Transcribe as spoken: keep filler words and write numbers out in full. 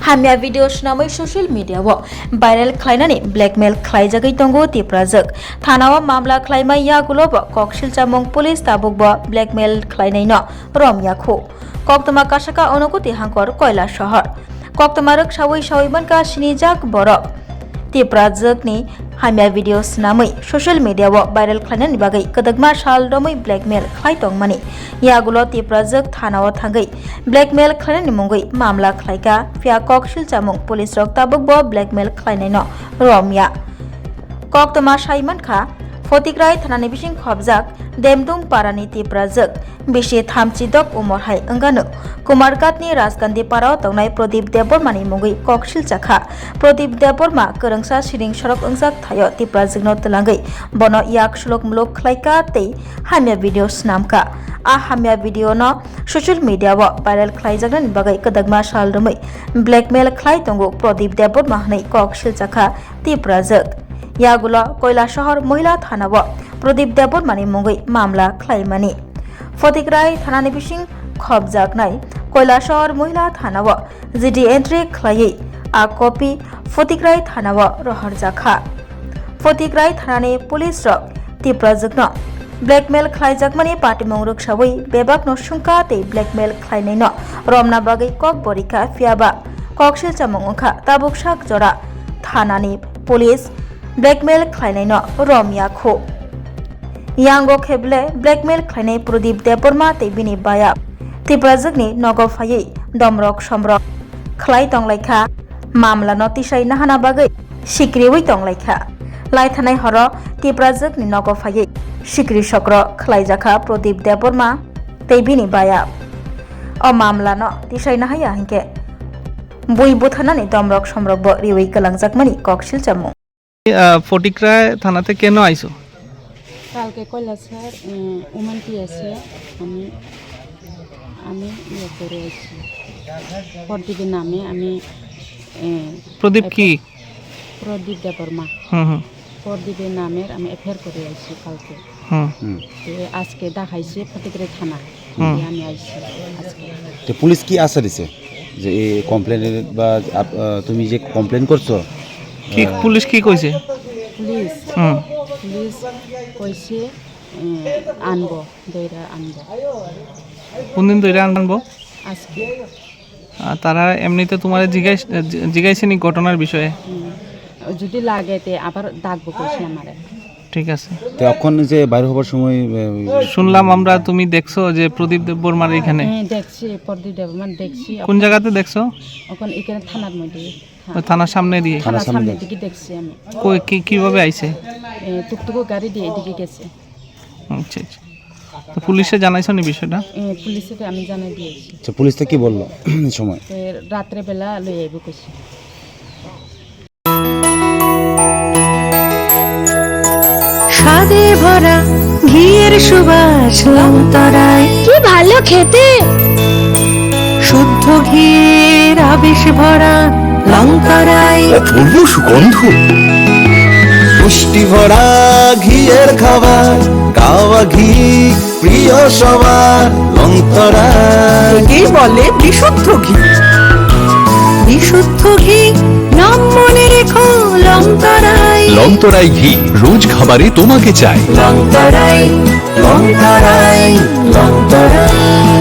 Hamya video swnamwi social media o viral khlainani blackmail khlaijagwi tongo Tiprajwk. Thana o mamla khlaimai yagulo bo kok silchamung police tabuk bo blackmail khlainaino romya khu. Koktwma kasaka Unakoti hangkor Koilasohor. Koktwma rwksawi sawi mankha sinijak borok. Tiprajwkni hamya video swnamwi social media o viral khlainani bagwi kwdwkma sal romwi blackmail khlai tongmani. Yagulo Tiprajwk thana o thangwi blackmail khlainani mungwi mamla khlaikha, phiya kok silchamung police rok tabuk bo blackmail khlainaino romya. Koktwma sai mankha, Photikrai thanani bising khobjak Demdum parani Tiprajwk bisi thamchi dok umor hai wngano Kumarghatni Rajgandhi parao tongnai Pradip Debbarmani mungwi kok silchakha. Pradip Debbarma kwrwngsa siring sorok wngjak thaio Tiprajwkno twlangwi bono yak suluk muluk khlaikha tei hamya video swnamkha. A hamya video no social media o viral khlaijaknani bagwi kwdwkma sal romwi blackmail khlai tongo Pradip Debbarma hwnwi kok silchakha Tiprajwk. Yagulo Koilasohor Mohila Thana o Pradip Debbarmani mungwi mamla khlaimani. Photikrai thanani bising khobjaknai Koilasohor Mohila Thana o G D entry khlaiwi a copy Photikrai Thana o rohorjakha. Photikrai thanani police rok Tiprajwkno blackmail khlaijakmani patimung rwksawi bebakno sungkha tei blackmail khlainaino romna bagwi kok borikha, phiyaba kok silchamung wngkha tabuk sak jora thanani police blackmail khlainaino romya khu. Yango kheble blackmail khlainai Pradip Debbarma tei bini baya Tiprajwkni nogo phaiwi domrok somrok khlai tonglaikha, mamlano tisai nahana bagwi sikriwi tonglaikha. Laithanai horo Tiprajwkni nogo phaiwi sikri sokro khlaijakha Pradip Debbarma tei bini baya. O mamlano tisai nahaya hinkhe bui butharnani domrok somrokbo riwi kwlangjakmani kok silchamung. আহ, ফটিকরায় থানাতে কেন আইছো? কালকে কৈলাসহর, উম, উমান পিএসে আমি, আমি ইয়ে করে আইছি। প্রদীপের নামে আমি, এ, প্রদীপ কি? প্রদীপ দেববর্মা। হুম, হুম। প্রদীপের নামের আমি এফআইআর করে আইছি কালকে। হুম। হুম। তো আজকে দেখাইছে ফটিকরে থানা। হুম। দিয়ে আমি আইছি আজকে। তো পুলিশ কি আশা দিছে যে এই কমপ্লেন বা আপ-, আহ, তুমি যে কমপ্লেন করছো, কি আহ, পুলিশ কি কইছে? পুলিশ? হুম। পুলিশ কইছে, উম, আনবো, দইরা আনবো। কোন দিন দইরা আনবো? আজকে। আহ, তারা এমনিতে তোমারে জিজ্ঞাস-, জি-, জিজ্ঞাসেনি ঘটনার বিষয়ে? হুম। যদি লাগে তে আবার ডাকবো কইছে আমারে। ঠিক আছে। তো এখন যে বাইরে হবার সময়, আহ, শুনলাম আমরা তুমি দেখছো যে প্রদীপ দেববর্মার এখানে। হ্যাঁ, দেখছি, প্রদীপ দেববর্মা দেখছি। কোন জায়গাতে দেখছো? ওখানে, এখানে থানার মধ্যে। ওই থানার সামনে দিয়ে? থানার থানার সামনে সামনে দিয়ে। দিকে দেখছি আমি। কই, কি, কিভাবে আইছে? এ, টুকটুকু গাড়ি দিয়ে এদিকে গেছে। আচ্ছা, আচ্ছা। তো পুলিশে জানাইছো নি বিষয়টা? এ, পুলিশে তো আমি জানাই দিয়েছি। আচ্ছা, পুলিশ তো কি বললো এই সময়? এ, রাত্রে বেলা লই আইব কইছে। স্বাদে ভরা ঘিয়ের সুবাস লংতরায়। কি ভালো খেতে! শুদ্ধ ঘিয়ের আবেশ ভরা লংতরায়। অপূর্ব সুগন্ধ। পুষ্টি ভরা ঘিয়ের খাবার, কাওয়া ঘি প্রিয় সবার, লংতরায়। একেই বলে বিশুদ্ধ ঘি। বিশুদ্ধ ঘি, নাম মনে রেখো, লংতরায়। লংতরায় ঘি, রোজ খাবারে তোমাকে চাই। লংতরায়, লংতরায়, লংতরায়।